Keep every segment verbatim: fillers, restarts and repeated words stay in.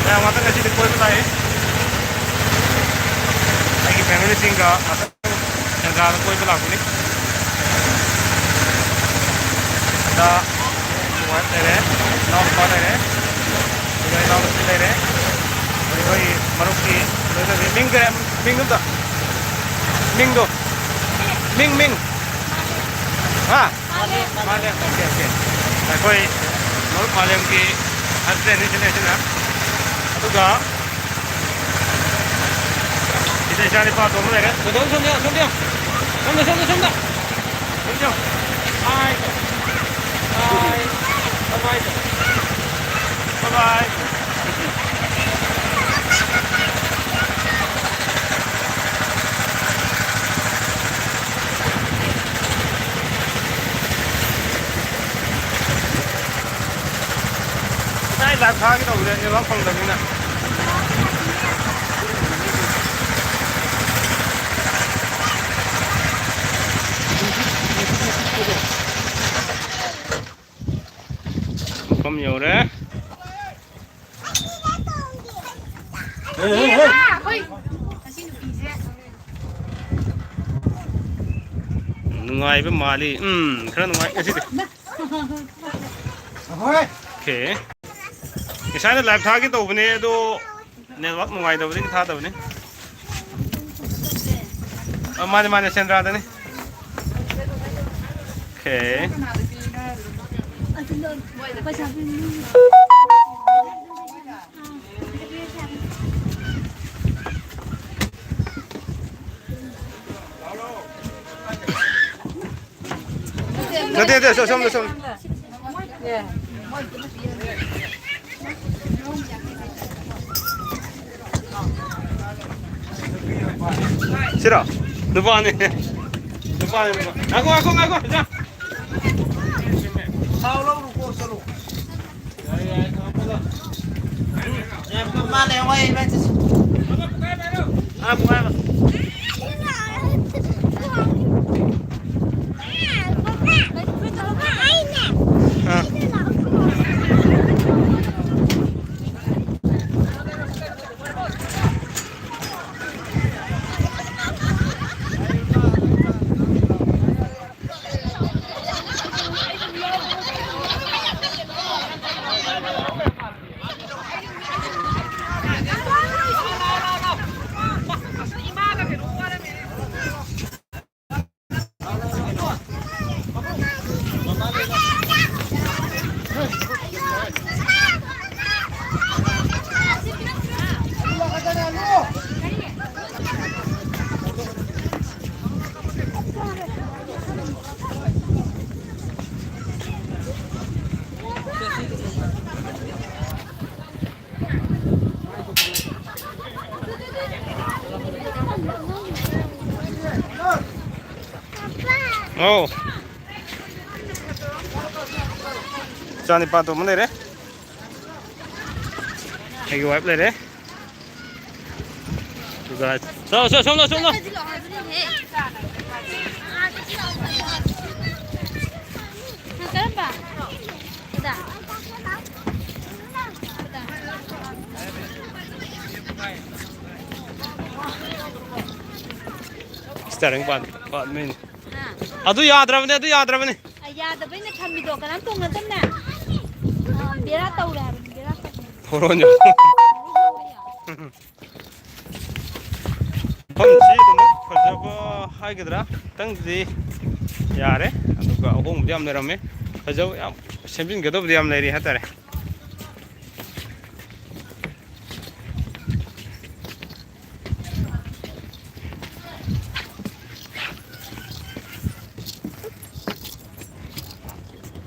ꯃꯌꯥꯝ ꯉꯥꯛꯇ ꯉꯁꯤꯗꯤ ꯀꯣꯏꯕ ꯂꯥꯛꯏ꯫ ꯑꯩꯒꯤ ꯐꯦꯃꯤꯂꯤꯁꯤꯡꯒ ꯉꯥꯛꯇꯪ ꯁꯦꯟꯗ꯭ꯔꯥꯗ ꯀꯣꯏꯕ ꯂꯥꯛꯄꯅꯤ꯫ ꯁꯤꯗ ꯋꯥꯏꯐ ꯂꯩꯔꯦ, ꯏꯅꯥꯎꯅꯨꯄꯥ ꯂꯩꯔꯦ, ꯑꯗꯨꯒ ꯏꯅꯥꯎꯅꯨꯄꯤ ꯂꯩꯔꯦ, ꯑꯗꯨꯒ ꯑꯩꯈꯣꯏ ꯃꯔꯨꯞꯀꯤ ꯂꯣꯏꯅꯕꯤ꯫ ꯃꯤꯡ ꯀꯔꯤ? ꯃꯤꯡ ꯑꯝꯇ, ꯃꯤꯡꯗꯣ, ꯃꯤꯡ, ꯃꯤꯡ꯫ ꯍꯥ? ꯃꯥꯂꯦꯝ꯫ ꯃꯥꯂꯦꯝ, ꯑꯣꯀꯦ, ꯑꯣꯀꯦ꯫ ꯑꯩꯈꯣꯏ ꯃꯔꯨꯞ ꯃꯥꯂꯦꯝꯒꯤ ꯍꯁꯕꯦꯟꯅꯤ ꯁꯤꯅꯦ ꯁꯤꯅ꯫ ꯑꯗꯨꯒ ꯁꯤꯗ ꯏꯆꯥ ꯅꯨꯄꯥ ꯑꯇꯣꯝꯕ ꯂꯩꯔꯦ꯫ ꯁꯣꯝꯗ, ꯁꯣꯝꯗ, ꯁꯣꯝꯗ꯫ ꯁꯣꯝꯗ, ꯁꯣꯝꯗ, ꯁꯣꯝꯗ꯫ ꯁꯣꯝꯗ ꯌꯦꯡꯉꯨ꯫ ꯍꯥꯏ꯫ ꯍꯥꯏ꯫ ꯕꯥꯏ ꯕꯥꯏ꯫ ꯕꯥꯏ ꯕꯥꯏ꯫ ꯉꯁꯥꯏ ꯂꯥꯏꯚ ꯊꯥꯒꯦ ꯇꯧꯕꯅꯦ, ꯅꯦꯠꯋꯥꯛ ꯐꯪꯗꯕꯅꯤꯅ꯫ ꯃꯐꯝ ꯌꯧꯔꯦ꯫ ꯑꯩꯈꯣꯏ ꯉꯁꯤ ꯅꯨꯄꯤꯁꯦ꯫ ꯅꯨꯡꯉꯥꯏꯕ ꯃꯥꯜꯂꯤ꯫ ꯎꯝ, ꯈꯔ ꯅꯨꯡꯉꯥꯏ ꯉꯁꯤꯗꯤ꯫ ꯑꯣꯀꯦ꯫ ꯉꯁꯥꯏꯅ ꯂꯥꯏꯚ ꯊꯥꯒꯦ ꯇꯧꯕꯅꯦ, ꯑꯗꯣ ꯅꯦꯠꯋꯥꯛ ꯅꯨꯡꯉꯥꯏꯇꯕꯗꯒꯤ ꯊꯥꯗꯕꯅꯤ꯫ ꯑ, ꯃꯥꯅꯦ, ꯃꯥꯅꯦ, ꯁꯦꯟꯗ꯭ꯔꯥꯗꯅꯤ꯫ ꯑꯣꯀꯦ꯫ ꯅꯠꯇꯦ, ꯅꯠꯇꯦ, ꯁꯣꯝꯗ, ꯁꯣꯝꯗ꯫ ꯁꯤꯔꯣ? ꯅꯨꯄꯥꯅꯤ꯫ ꯅꯨꯄꯥꯅꯤ, ꯅꯨꯄꯥ꯫ ꯉꯥꯏꯈꯣ, ꯉꯥꯏꯈꯣ, ꯉꯥꯏꯈꯣ, ꯏꯆꯥ꯫ ꯊꯥꯎ ꯂꯧꯔꯨꯀꯣ, ꯆꯠꯂꯣ꯫ ꯌꯥꯏ, ꯌꯥꯏ, ꯊꯝꯃꯒ꯫ ꯌꯥꯝ ꯃꯥꯜꯂꯦ, ꯍꯣꯏ, ꯏꯕꯥꯏ, ꯆꯠꯁꯤ꯫ ꯑꯥ, ꯄꯨꯡꯈꯥꯏ ꯑꯃ꯫ ꯑꯥ꯫ ꯑꯧ꯫ ꯏꯆꯥ ꯅꯤꯄꯥꯗꯣ ꯑꯃ ꯂꯩꯔꯦ꯫ ꯑꯩꯒꯤ wife ꯂꯩꯔꯦ꯫ ꯑꯗꯨꯒ ꯆꯠꯂꯣ, ꯆꯠꯂꯣ, ꯁꯣꯝꯗ, ꯁꯣꯝꯗ꯫ ꯀꯔꯝꯕ? ꯑꯗ꯫ Steering ꯄꯥꯟ-, ꯄꯥꯟꯕꯩꯅꯦ꯫ ꯍꯥ? ꯑꯗꯨ ꯌꯥꯗ꯭ꯔꯕꯅꯦ, ꯑꯗꯨ ꯌꯥꯗ꯭ꯔꯕꯅꯦ꯫ ꯑ, ꯌꯥꯗꯕꯩꯅꯦ ꯊꯝꯃꯤꯗꯣ, ꯀꯅꯥꯝ ꯇꯣꯡꯅꯗꯕꯅꯦ꯫ ꯑ, ꯕꯦꯔꯥ ꯇꯧꯔꯦ ꯍꯥꯏꯕꯅꯤ, ꯕꯦꯔꯥ ꯇꯧꯔꯦ꯫ ꯊꯣꯔꯛꯑꯣꯅꯦ꯫ ꯃꯐꯝꯁꯤ ꯑꯗꯨꯝ ꯐꯖꯕ ꯍꯥꯏꯒꯗ꯭ꯔꯥ, ꯈꯤꯇꯪꯗꯤ ꯌꯥꯔꯦ, ꯑꯗꯨꯒ ꯑꯍꯣꯡꯕꯗꯤ ꯌꯥꯝ ꯂꯩꯔꯝꯃꯦ꯫ ꯐꯖꯕ ꯌꯥꯝ ꯁꯦꯝꯖꯤꯟꯒꯗꯕꯗꯤ ꯌꯥꯝ ꯂꯩꯔꯤ ꯍꯥꯏꯇꯥꯔꯦ꯫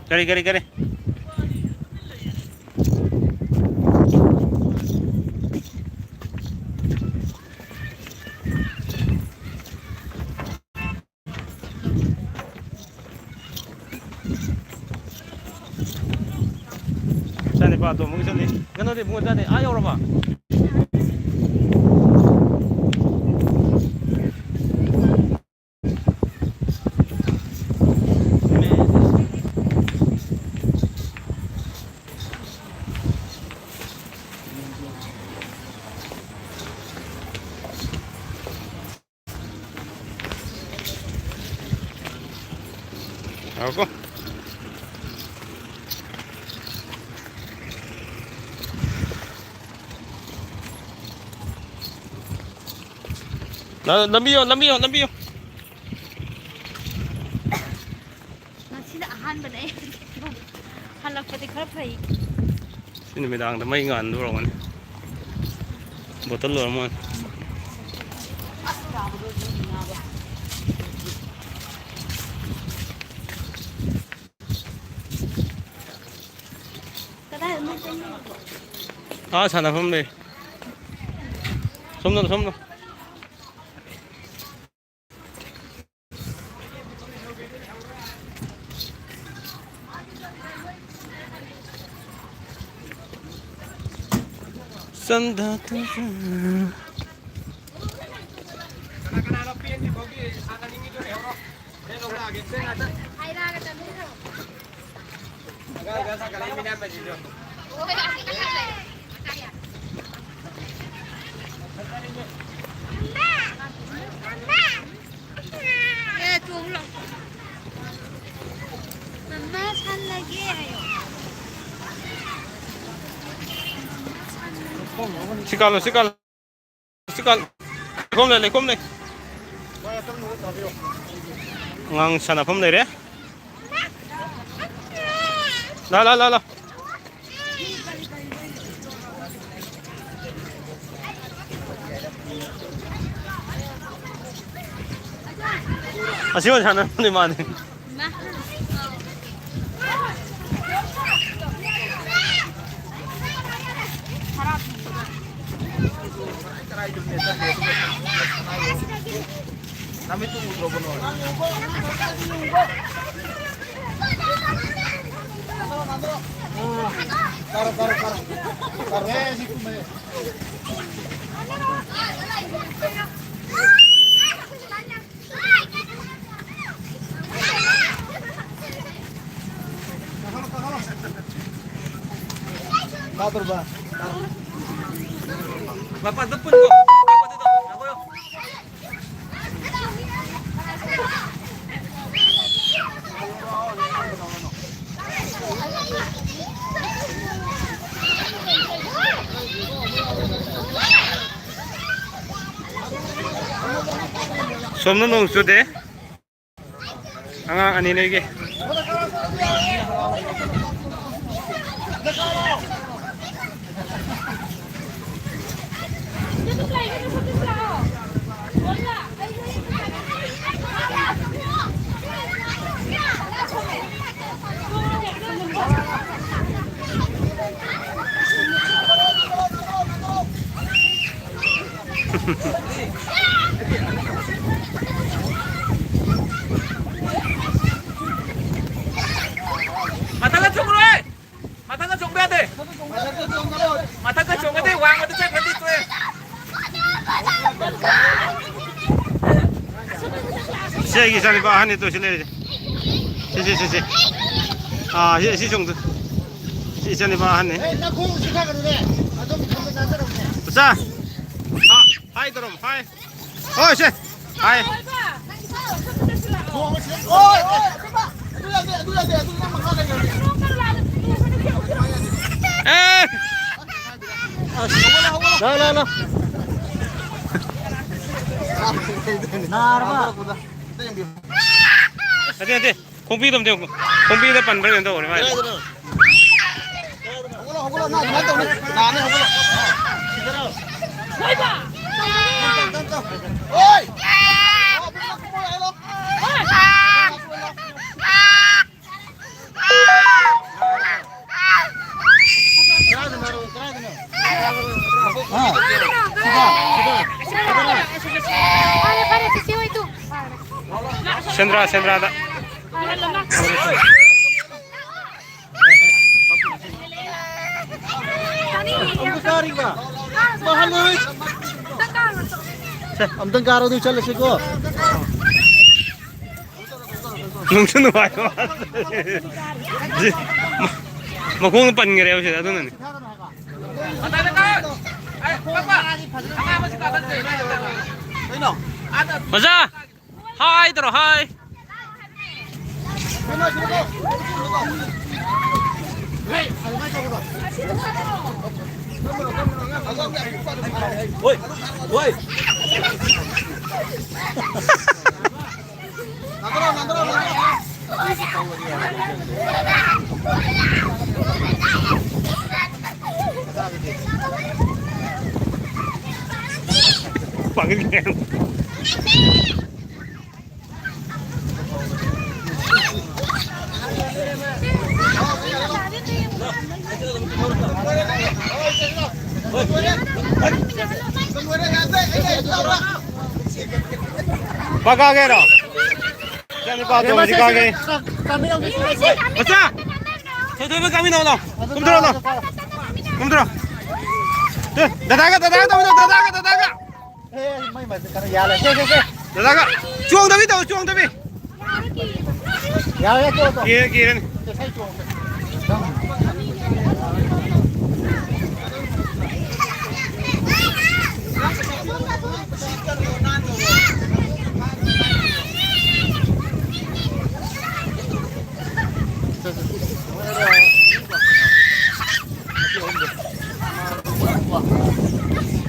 ꯀꯔꯤ, ꯀꯔꯤ, ꯀꯔꯤ? ꯏꯆꯥꯅꯤꯄꯥ ꯑꯇꯣꯝꯕꯒꯤ ꯆꯠꯂꯤ꯫ ꯀꯩꯅꯣꯗꯤ ꯏꯕꯨꯡꯉꯣ ꯆꯠꯂꯤ꯫ ꯑꯥ ꯌꯧꯔꯕ? ꯉꯥꯏꯈꯣꯀꯣ꯫ ꯂ-, ꯂꯝꯕꯤꯌꯣ, ꯂꯝꯕꯤꯌꯣ, ꯂꯝꯕꯤꯌꯣ꯫ ꯉꯁꯤꯅ ꯑꯍꯥꯟꯕꯅꯦ ꯑꯩ ꯍꯜꯂꯛꯄꯗꯤ ꯈꯔ ꯐꯩ꯫ ꯁꯤ ꯅꯨꯃꯤꯗꯥꯡꯗ ꯃꯩ ꯉꯥꯟꯕ ꯑꯣꯏꯔꯝꯒꯅꯤ꯫ ꯕꯣꯇꯜ ꯑꯣꯏꯔꯝꯃꯣꯏ꯫ ꯀꯗꯥꯏꯗ ꯃꯣꯏ ꯆꯪꯉꯤꯅꯣ? ꯑꯥ, ꯁꯥꯟꯅꯐꯝ ꯂꯩ꯫ ꯁꯣꯝꯗ, ꯁꯣꯝꯗ꯫ ꯆꯟꯗ ꯇꯨ꯫ ꯑꯦ, ꯆꯣꯡꯂꯣ꯫ ꯃꯃꯥ ꯁꯥꯟꯅꯒꯦ ꯍꯥꯏꯌꯣ꯫ ꯁꯤ ꯀꯥꯜꯂꯣ, ꯁꯤ ꯀꯥꯜꯂꯣ꯫ ꯁꯤ ꯀꯥꯜꯂꯣ꯫ ꯂꯩꯈꯣꯝ ꯂꯩ, ꯂꯩꯈꯣꯝ ꯂꯩ꯫ ꯑꯉꯥꯡ ꯁꯥꯟꯅꯐꯝ ꯂꯩꯔꯦ꯫ ꯂꯥ, ꯂꯥ, ꯂꯥ, ꯂꯥ꯫ ꯑꯁꯤ ꯑꯣꯏꯅ ꯁꯥꯟꯅꯔꯝꯅꯤ ꯃꯥꯗꯤ꯫ ꯅꯃꯤꯠꯇꯨ ꯎꯗ꯭ꯔꯣꯕꯣ ꯅꯣꯏ? ꯀꯥꯔꯣ, ꯀꯥꯔꯣ, ꯀꯥꯔꯣ꯫ ꯀꯥꯔꯣ꯫ ꯑꯦ, ꯁꯤ ꯀꯨꯝꯃꯦ꯫ ꯀꯥꯗꯧꯔꯕ? ꯃꯄꯥꯟꯗ ꯄꯨꯟꯀꯣ꯫ ꯁꯣꯝꯅ ꯅꯣꯡ ꯆꯨꯗꯦ꯫ ꯑꯉꯥꯡ ꯑꯅꯤ ꯂꯩꯒꯦ꯫ ꯃꯊꯛꯇ ꯆꯣꯡꯉꯨꯔꯣꯏ꯫ ꯃꯊꯛꯇ ꯆꯣꯡꯕ ꯌꯥꯗꯦ꯫ ꯃꯊꯛꯇ ꯆꯣꯡꯒꯗꯤ ꯋꯥꯡ ꯁꯤ ꯑꯩꯒꯤ ꯏꯆꯥꯅꯨꯄꯥ ꯑꯍꯟꯅꯤ, ꯇꯨ ꯁꯤ ꯂꯩꯔꯤꯁꯦ꯫ ꯁꯤ, ꯁꯤ, ꯁꯤ, ꯁꯤ꯫ ꯑꯥ, ꯁꯤ, ꯁꯤ ꯆꯣꯡꯗꯣ꯫ ꯁꯤ ꯏꯆꯥꯅꯨꯄꯥ ꯑꯍꯟꯅꯤ꯫ ꯑꯦ, ꯅꯈꯣꯡ ꯆꯤꯛꯊꯒꯅꯨꯅꯦ꯫ ꯑꯗꯨꯝ ꯊꯝꯕ ꯅꯥꯟꯊꯔꯝꯅꯦ꯫ ꯃꯆꯥ꯫ ꯑꯥ, ꯍꯥꯏ ꯇꯧꯔꯝ, ꯍꯥꯏ꯫ ꯍꯣꯏ, ꯁꯦ꯫ ꯍꯥꯏ꯫ ꯍꯣꯏ, ꯍꯣꯏ, ꯑꯗꯨ ꯌꯥꯗꯦ, ꯑꯗꯨ ꯌꯥꯗꯦ, ꯑꯗꯨ ꯅꯪ ꯃꯈꯥ ꯂꯩꯈ꯭ꯔꯅꯤ꯫ ꯑꯦ! ꯂꯥꯎ, ꯂꯥꯎ, ꯂꯥꯎ꯫ ꯅꯥꯔꯕ? ꯅꯠꯇꯦ, ꯅꯠꯇꯦ꯫ ꯈꯣꯡꯕꯤꯗꯣ ꯑꯝꯇ ꯌꯦꯡꯉꯨ꯫ ꯈꯣꯡꯕꯤꯗ ꯄꯟꯕ꯭ꯔꯥ ꯀꯩꯅꯣ ꯇꯧꯕꯅꯦ ꯃꯥꯏꯗꯣ꯫ ꯍꯧꯒꯠꯂꯣ, ꯍꯧꯒꯠꯂꯣ, ꯅꯪ ꯑꯗꯨꯃꯥꯏꯅ ꯇꯧꯅꯤ꯫ ꯅꯥꯅꯤ, ꯍꯧꯒꯠꯂꯣ꯫ ꯇꯞ, ꯇꯞ, ꯇꯞ, ꯇꯞ꯫ ꯑꯣꯏ! ꯐꯔꯦ, ꯐꯔꯦ, ꯆꯤꯆꯦ ꯍꯣꯏ ꯇꯨ꯫ ꯁꯦꯟꯗ꯭ꯔꯥ, ꯁꯦꯟꯗ꯭ꯔꯥꯗ꯫ ꯑꯃꯨꯛ ꯆꯥꯔꯤꯕ? ꯁꯦ, ꯑꯝꯇꯪ ꯀꯥꯔꯣ, ꯑꯗꯨ ꯆꯠꯂꯁꯤꯀꯣ꯫ ꯅꯨꯡꯁꯨ ꯅꯨꯡꯉꯥꯏꯕ ꯃꯥꯜꯂꯦ꯫ ꯁꯤ ꯃ-, ꯃꯈꯣꯡ ꯄꯟꯈ꯭ꯔꯦꯕ ꯁꯤꯗ, ꯑꯗꯨꯅꯅꯤ꯫ ꯃꯆꯥ! ꯍꯥꯏ ꯇꯧꯔꯣ, ꯍꯥꯏ! ꯍꯣꯏ! ꯍꯣꯏ! ꯄꯥꯡꯒꯜ ꯀꯌꯥ? ꯄꯥ ꯀꯥꯒꯦꯔꯣ? ꯏꯆꯥꯅꯨꯄꯥ ꯑꯇꯣꯝꯕꯁꯤ ꯀꯥꯒꯦ꯫ ꯃꯆꯥ! ꯊꯣꯏꯊꯣꯏꯕ ꯀꯥꯃꯤꯟꯅꯧ ꯂꯥꯎ꯫ ꯀꯨꯝꯊꯔꯣ ꯂꯥꯎ꯫ ꯀꯨꯝꯊꯔꯣ꯫ ꯇꯨ, ꯗꯗꯥꯒ, ꯗꯗꯥꯒ ꯇꯧꯃꯤꯟꯅꯧ, ꯗꯗꯥꯒ, ꯗꯗꯥꯒ꯫ ꯑꯦ, ꯃꯩ ꯃꯩ ꯀꯩꯅꯣ ꯌꯥꯜꯂꯦ꯫ ꯁꯦ, ꯁꯦ, ꯁꯦ꯫ ꯗꯗꯥꯒ ꯆꯣꯡꯗꯕꯤ ꯇꯧ, ꯆꯣꯡꯗꯕꯤ꯫ ꯌꯥꯔꯦ, ꯇꯣꯛꯑꯣ, ꯇꯣꯛꯑꯣ꯫ ꯀꯤꯔꯦ, ꯀꯤꯔꯦꯅꯦ꯫ ꯉꯁꯥꯏ ꯆꯣꯡꯈ꯭ꯔꯦ꯫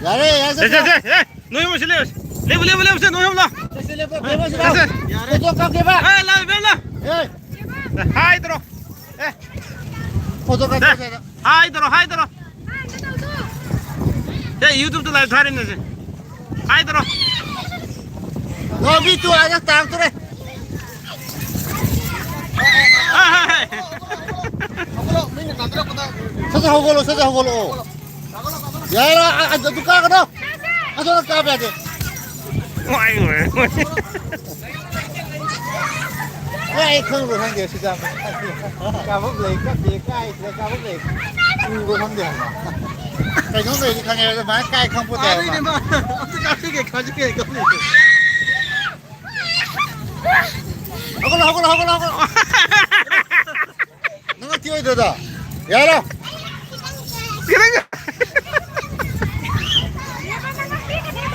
ꯌꯥꯔꯦ, ꯌꯥꯔꯦ, ꯁꯦ, ꯁꯦ, ꯆꯠꯈ꯭ꯔꯣ꯫ ꯁꯦ, ꯁꯦ, ꯅꯣꯏ ꯑꯍꯨꯝ ꯁꯤ ꯂꯦꯞꯄꯨ꯫ ꯂꯦꯞꯄꯨ, ꯂꯦꯞꯄꯨ, ꯂꯦꯞꯄꯨ, ꯁꯦ, ꯅꯣꯏ ꯑꯍꯨꯝ ꯂꯥꯎ꯫ ꯁꯦ, ꯁꯦ, ꯂꯦꯞꯄꯨ, ꯁꯦ, ꯂꯦꯞꯄꯨ, ꯁꯦ, ꯂꯥꯎ꯫ ꯁꯦ, ꯁꯦ꯫ ꯐꯣꯇꯣ ꯀꯥꯞꯀꯦꯕ꯫ ꯑꯦ, ꯂꯥꯎ, ꯏꯕꯦꯝ, ꯂꯥꯎ꯫ ꯑꯦ꯫ ꯍꯥꯏ ꯇꯧꯔꯣ꯫ ꯑꯦ꯫ ꯐꯣꯇꯣ ꯀꯥꯞꯀꯦ, ꯑꯦ, ꯁꯦ, ꯁꯦ꯫ ꯍꯥꯏ ꯇꯧꯔꯣ, ꯍꯥꯏ ꯇꯧꯔꯣ꯫ ꯑꯦ, YouTube ꯇ live ꯊꯥꯔꯤꯅꯦ ꯁꯦ꯫ ꯍꯥꯏ ꯇꯧꯔꯣ꯫ ꯂꯣꯕꯤ ꯇꯨ ꯑꯥꯗ ꯇꯥꯔꯛꯇꯣꯔꯦ꯫ ꯍꯥꯏ, ꯍꯥꯏ, ꯍꯥꯏ꯫ ꯁꯠ ꯁꯠ ꯍꯧꯒꯠꯂꯣ, ꯁꯠ ꯁꯠ ꯍꯧꯒꯠꯂꯛꯑꯣ꯫ ꯌꯥꯔꯦ, ꯑ, ꯑ, ꯑꯗꯨ ꯀꯥꯒꯗꯣ꯫ ꯑꯗꯨꯅ ꯀꯥꯕ ꯌꯥꯗꯦ꯫ ꯋꯥꯏ, ꯋꯥꯏ, ꯋꯥꯏ꯫ ꯋꯥꯏ, ꯑꯩ ꯈꯪꯕ꯭ꯔꯥ ꯈꯪꯗꯦ ꯁꯤꯗ꯫ ꯀꯥꯐꯝ ꯂꯩ, ꯀꯥꯐꯝ ꯂꯩ, ꯀꯥꯏꯗ ꯀꯥꯐꯝ ꯂꯩ꯫ ꯎꯕ ꯈꯪꯗꯦ ꯍꯥꯏꯕ꯫ ꯀꯩꯅꯣꯝ ꯂꯩꯗꯤ ꯈꯪꯉꯦ, ꯑꯗꯨꯃꯥꯏꯅ ꯀꯥꯏ ꯈꯪꯄꯣꯠꯇꯦ ꯍꯥꯏꯕ꯫ ꯑꯗꯨꯅꯦ ꯃꯥ, ꯑꯝꯇ ꯀꯥꯞꯄꯤꯒꯦ, ꯀꯥꯞꯄꯤꯒꯦ, ꯀꯥꯞꯄꯤꯒꯦ꯫ ꯍꯧꯒꯠꯂꯣ, ꯍꯧꯒꯠꯂꯣ, ꯍꯧꯒꯠꯂꯣ, ꯍꯧꯒꯠꯂꯣ꯫ ꯅꯪ ꯊꯤ ꯑꯣꯏꯗ꯭ꯔꯗ? ꯌꯥꯔꯣ? ꯈꯤꯇꯪ꯫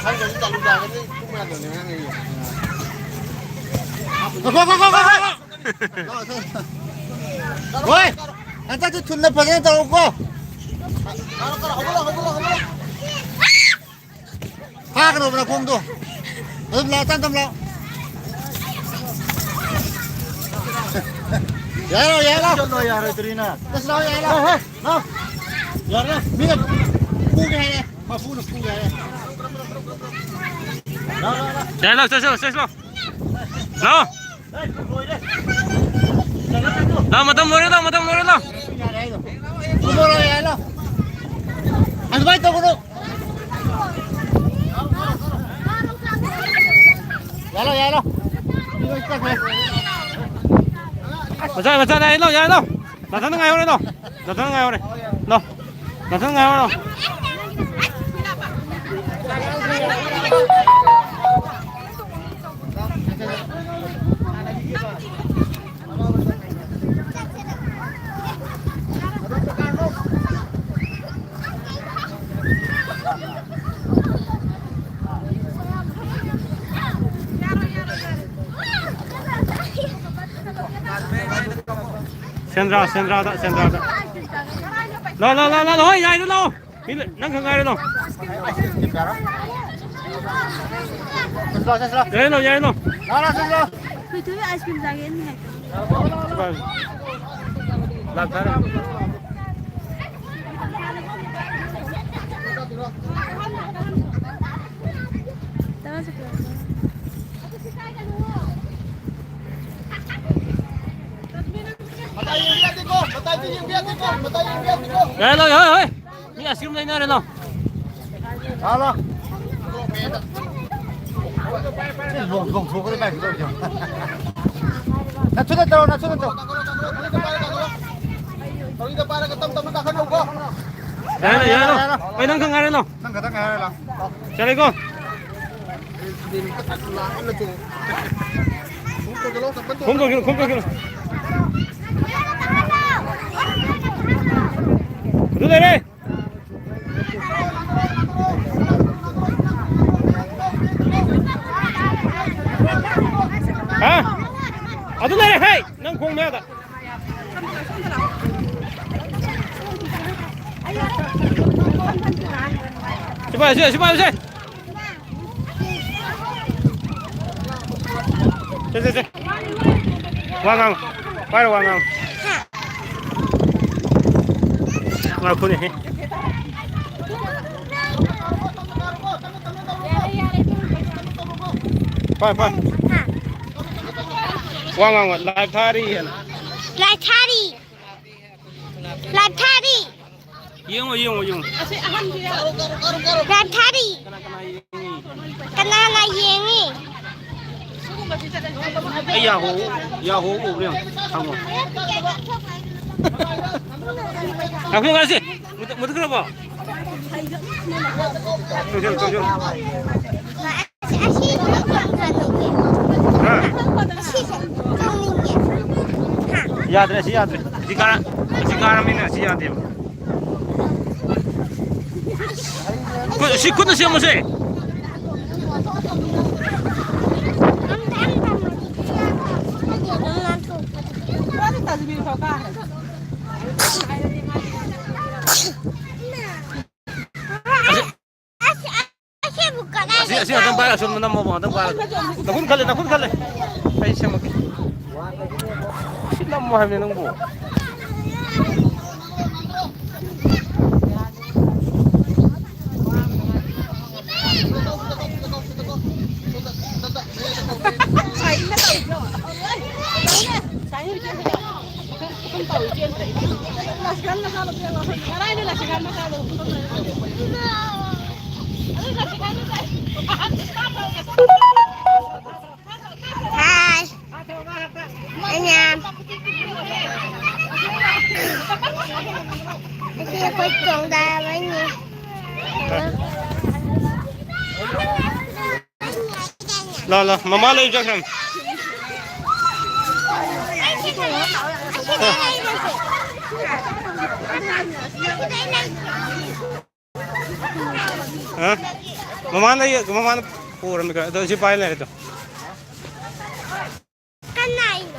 ꯉꯥꯏꯈꯣ, ꯉꯥꯏꯈꯣ, ꯉꯥꯏꯈꯣ, ꯉꯥꯏꯈꯣ꯫ ꯍꯣꯏ, ꯍꯟꯗꯛꯇꯤ ꯊꯨꯅ ꯐꯖꯅ ꯇꯧꯔꯣꯀꯣ꯫ ꯐꯥꯒꯅꯣꯕ ꯅꯈꯣꯡꯗꯣ꯫ ꯑꯗꯨꯝ ꯂꯥꯛꯑꯣ, ꯇꯞ ꯇꯞ ꯂꯥꯛꯑꯣ꯫ ꯌꯥꯔꯦ, ꯌꯥꯔꯦ, ꯂꯥꯛꯑꯣ꯫ ꯆꯠꯂꯣ, ꯌꯥꯔꯣꯏꯗ꯭ꯔꯤꯅ꯫ ꯑꯁ, ꯂꯥꯛꯑꯣ, ꯌꯥꯔꯦ, ꯂꯥꯛꯑꯣ꯫ ꯍꯦ, ꯍꯦ, ꯂꯥꯛꯑꯣ꯫ ꯌꯥꯔꯦ, ꯃꯤꯅ ꯐꯨꯒꯦ ꯍꯥꯏꯔꯦ꯫ ꯃꯄꯨꯅ ꯐꯨꯒꯦ ꯍꯥꯏꯔꯦ꯫ ꯂꯥꯛꯑꯣ, ꯂꯥꯛꯑꯣ, ꯂꯥꯛꯑꯣ꯫ ꯌꯥꯔꯦ, ꯂꯥꯛꯑꯣ, ꯆꯠꯁꯤ ꯂꯥꯛꯑꯣ, ꯆꯠꯁꯤ ꯂꯥꯛꯑꯣ꯫ ꯂꯥꯛꯑꯣ꯫ ꯂꯥꯛꯑꯣ, ꯃꯇꯝ ꯂꯣꯏꯔꯦ, ꯂꯥꯛꯑꯣ, ꯃꯇꯝ ꯂꯣꯏꯔꯦ, ꯂꯥꯛꯑꯣ꯫ ꯌꯥꯔꯦ, ꯂꯥꯛꯑꯣ꯫ ꯐꯨꯠꯕꯣꯜ ꯂꯥꯛꯑꯣ, ꯌꯥꯔꯦ, ꯂꯥꯛꯑꯣ꯫ ꯑꯗꯨꯃꯥꯏꯅ ꯇꯧꯒꯅꯨ꯫ ꯌꯥꯂꯣ, ꯌꯥꯂꯣ꯫ ꯃꯆꯥ, ꯃꯆꯥ, ꯌꯥꯂꯣ, ꯌꯥꯂꯣ꯫ ꯅꯥꯊꯟꯗ ꯉꯥꯏꯍꯧꯔꯦ, ꯂꯥꯎ꯫ ꯅꯥꯊꯟꯗ ꯉꯥꯏꯍꯧꯔꯦ꯫ ꯂꯥꯎ꯫ ꯅꯥꯊꯟꯗ ꯉꯥꯏꯍꯧꯔꯦ, ꯂꯥꯎ꯫ ꯁꯦꯟꯗ꯭ꯔꯥ, ꯁꯦꯟꯗ꯭ꯔꯥꯗ, ꯁꯦꯟꯗ꯭ꯔꯥꯗ꯫ ꯂꯥꯛꯑꯣ, ꯂꯥꯛꯑꯣ, ꯂꯥꯛꯑꯣ, ꯂꯥꯛꯑꯣ, ꯍꯣꯏ, ꯌꯥꯏꯗ ꯂꯥꯛꯑꯣ꯫ ꯃꯤ ꯂꯩ-, ꯅꯪ ꯈꯛ ꯉꯥꯏꯔꯦ ꯂꯥꯛꯑꯣ꯫ ꯆꯠꯁꯤ ꯂꯥꯛꯑꯣ, ꯆꯠꯁꯤ ꯂꯥꯛꯑꯣ꯫ ꯌꯥꯏ ꯂꯥꯛꯑꯣ, ꯌꯥꯏ ꯂꯥꯛꯑꯣ꯫ ꯂꯥꯛꯑꯣ, ꯂꯥꯛꯑꯣ, ꯆꯠꯁꯤ ꯂꯥꯛꯑꯣ꯫ ꯊꯣꯏꯊꯣꯏ ice cream ꯆꯥꯒꯦ ꯍꯥꯏꯅꯤ ꯍꯥꯏ꯫ ꯂꯥꯛ ꯊꯥꯔꯦ꯫ ꯇꯔꯥ ꯆꯠꯄ꯫ ꯌꯥꯔꯦ, ꯂꯥꯎ, ꯍꯣꯏ, ꯍꯣꯏ꯫ ꯃꯤ ice cream ꯂꯩꯅꯔꯦ, ꯂꯥꯎ꯫ ꯂꯥꯎ, ꯂꯥꯎ꯫ ꯂꯣꯡ-, ꯂꯣꯡꯊꯣꯛꯈ꯭ꯔꯦ ꯀꯥꯏꯅ ꯇꯧꯔꯤꯁꯦ꯫ ꯅꯛꯁꯨ ꯅꯠꯇ꯭ꯔꯣ, ꯅꯛꯁꯨ ꯅꯠꯇ꯭ꯔꯣ? ꯌꯥꯔꯦ, ꯌꯥꯔꯦ, ꯂꯥꯎ꯫ ꯑꯩ ꯅꯪ ꯈꯛ ꯉꯥꯏꯔꯦ, ꯂꯥꯎ꯫ ꯅꯪ ꯈꯛꯇꯪ ꯉꯥꯏꯔꯦ, ꯂꯥꯎ꯫ ꯆꯠꯂꯦꯀꯣ? ꯈꯣꯡ ꯇꯧꯁꯤꯜꯂꯣ, ꯈꯣꯡ ꯇꯧꯁꯤꯜꯂꯣ꯫ ꯑꯗꯨ ꯂꯩꯔꯦ꯫ ꯍꯥ? ꯑꯗꯨ ꯂꯩꯔꯦ, ꯍꯦ! ꯅꯪ ꯈꯣꯡ ꯃꯌꯥꯗ꯫ ꯁꯤ ꯄꯥꯏ, ꯁꯤ, ꯁꯤ ꯄꯥꯏ, ꯁꯤ꯫ ꯁꯦ, ꯁꯦ, ꯁꯦ꯫ ꯋꯥ ꯉꯥꯡꯉꯨ꯫ ꯄꯥꯏꯔꯣ, ꯋꯥ ꯉꯥꯡꯉꯨ꯫ ꯉꯥꯏꯈꯣꯅꯦꯍꯦ꯫ ꯄꯥꯏ, ꯄꯥꯏ꯫ ꯋꯥ ꯉꯥꯡꯉꯨ꯫ Live ꯊꯥꯔꯤ ꯍꯥꯏꯅ꯫ Live ꯊꯥꯔꯤ꯫ Live ꯊꯥꯔꯤ꯫ ꯌꯦꯡꯉꯣ, ꯌꯦꯡꯉꯣ, ꯌꯦꯡꯉꯣ꯫ ꯑꯁꯤ ꯑꯍꯟꯁꯤ ꯌꯥꯔꯣ? Live ꯊꯥꯔꯤ꯫ ꯀꯅꯥ ꯀꯅꯥ ꯌꯦꯡꯉꯤ? ꯀꯅꯥꯅ ꯌꯦꯡꯉꯤ? ꯑꯩ ꯌꯥꯍꯧ, ꯌꯥꯍꯧ ꯎꯕ꯭ꯔꯥ ꯌꯦꯡꯉꯣ꯫ ꯍꯪꯉꯣ꯫ ꯉꯥꯏꯈꯣ, ꯉꯥꯏꯈꯣ, ꯁꯤ꯫ ꯃꯨꯊꯠ-, ꯃꯨꯊꯠꯈ꯭ꯔꯕꯣ? ꯇꯧꯁꯜꯂꯨ, ꯇꯧꯁꯜꯂꯨ꯫ ꯑꯁꯤ, ꯑꯁꯤ ꯌꯥꯝ ꯆꯥꯅꯤꯡꯉꯦ꯫ ꯍꯥ? ꯑꯁꯤꯁꯦ ꯆꯥꯅꯤꯡꯉꯦ꯫ ꯍꯥ? ꯌꯥꯗ꯭ꯔꯦ, ꯑꯁꯤ ꯌꯥꯗ꯭ꯔꯦ꯫ ꯑꯁꯤ ꯀꯥꯔ-, ꯑꯁꯤ ꯀꯥꯔꯃꯤꯅ ꯑꯁꯤ ꯌꯥꯗꯦꯕ꯫ ꯈꯨꯠ-, ꯁꯤ ꯈꯨꯠꯅ ꯁꯦꯝꯃꯨꯁꯦ꯫ ꯑꯝꯇ, ꯑꯝꯇ ꯃꯥꯟꯊꯣꯛꯄꯗ꯫ ꯇꯥꯖꯕꯤꯔ ꯐꯥꯎ ꯀꯥꯈ꯭ꯔꯦ꯫ ꯑꯁꯤ, ꯑꯁꯤ ꯉꯥꯛꯇꯪ ꯄꯥꯏꯔ, ꯑꯁꯣꯝꯗ ꯅꯝꯃꯣꯕ, ꯉꯥꯛꯇꯪ ꯄꯥꯏꯔ꯫ ꯅꯈꯨꯠ ꯈꯜꯂꯦ, ꯅꯈꯨꯠ ꯈꯜꯂꯦ꯫ ꯑꯩ ꯁꯦꯝꯃꯛꯀꯦ꯫ ꯁꯤ ꯅꯝꯃꯣ ꯍꯥꯏꯕꯅꯦ ꯅꯪꯕꯨ꯫ ꯍꯥꯏ꯫ ꯑꯩꯅ ꯑꯁꯤ ꯑꯩꯈꯣꯏ ꯆꯣꯡꯗꯥꯕꯅꯤ꯫ ꯂꯥ, ꯂꯥ, ꯃꯃꯥ ꯂꯩ ꯆꯠꯈ꯭ꯔꯕꯅꯤ꯫ ꯑ? ꯃꯃꯥꯅ ꯌꯦ-, ꯃꯃꯥꯅ ꯄꯨꯔꯝꯃꯤ ꯈꯔ꯫ ꯑꯗꯣ ꯁꯤ ꯄꯥꯏ ꯂꯩꯔꯦ ꯑꯗꯣ꯫ ꯀꯅꯥꯏꯅꯣ?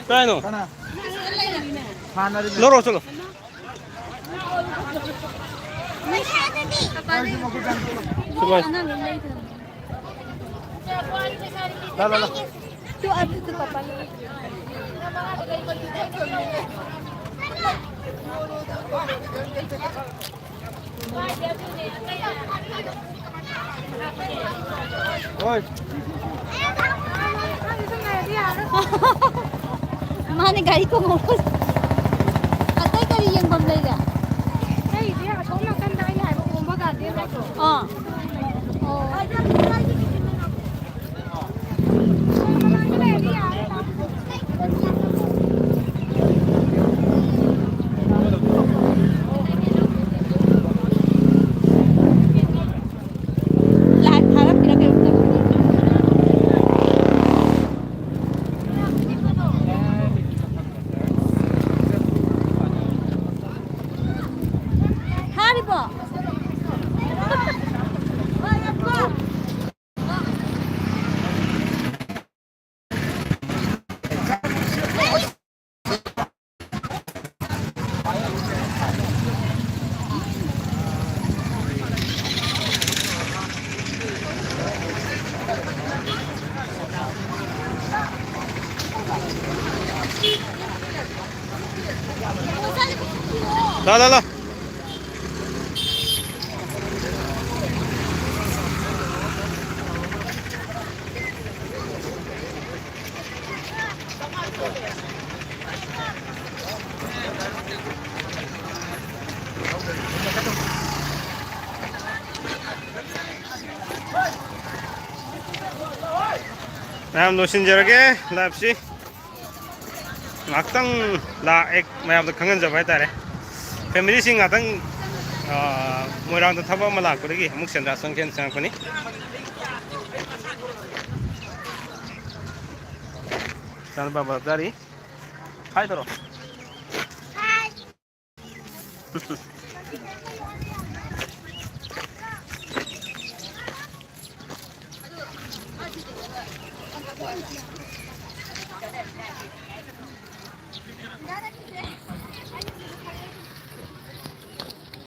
ꯀꯥꯏꯅꯣ? ꯂꯧꯔꯣ ꯆꯠꯂꯣ꯫ ꯁꯨꯕꯥꯁ꯫ ꯂꯥ, ꯂꯥ, ꯂꯥ꯫ ꯍꯣꯏ꯫ ꯃꯥꯅꯦ, ꯒꯥꯔꯤ ꯇꯣꯡꯍꯧꯕ꯫ ꯑꯇꯩ ꯀꯔꯤ ꯌꯦꯡꯐꯝ ꯂꯩꯒꯦ? ꯑꯇꯩꯗꯤ ꯑꯁꯣꯝ ꯅꯥꯀꯟꯗ ꯑꯩꯅ ꯍꯥꯏꯕ ꯑꯣꯝꯕ ꯒꯥꯔꯗꯦꯟ ꯍꯥꯏꯗꯣ꯫ ꯑꯥ꯫ ꯑꯣ꯫ ꯂꯥꯏꯚ ꯊꯥꯔꯝꯃꯤꯔ ꯀꯩꯅꯣꯝ ꯇꯧꯔꯤ꯫ ꯊꯥꯔꯤꯕꯣ? ꯂꯥꯎ, ꯂꯥꯎ, ꯂꯥꯎ꯫ ꯃꯌꯥꯝ ꯂꯣꯏꯁꯤꯟꯖꯔꯒꯦ live ꯁꯤ꯫ ꯉꯥꯏꯍꯥꯛꯇꯪ ꯂꯥꯛꯑꯦ, ꯃꯌꯥꯝꯗ ꯈꯪꯍꯟꯖꯕ ꯍꯥꯏꯇꯥꯔꯦ꯫ Family ꯁꯤꯡ ꯉꯥꯏꯍꯥꯛꯇꯪ, ꯑ, ꯃꯣꯏꯔꯥꯡꯗ ꯊꯕꯛ ꯑꯃ ꯂꯥꯛꯄꯗꯒꯤ ꯑꯃꯨꯛ ꯁꯦꯟꯗ꯭ꯔꯥ ꯆꯪꯁꯦꯅ ꯆꯪꯉꯛꯄꯅꯤ꯫ ꯏꯆꯥꯅꯨꯄꯥ ꯕꯂꯞ ꯆꯥꯔꯤ꯫ Hi ꯇꯧꯔꯣ꯫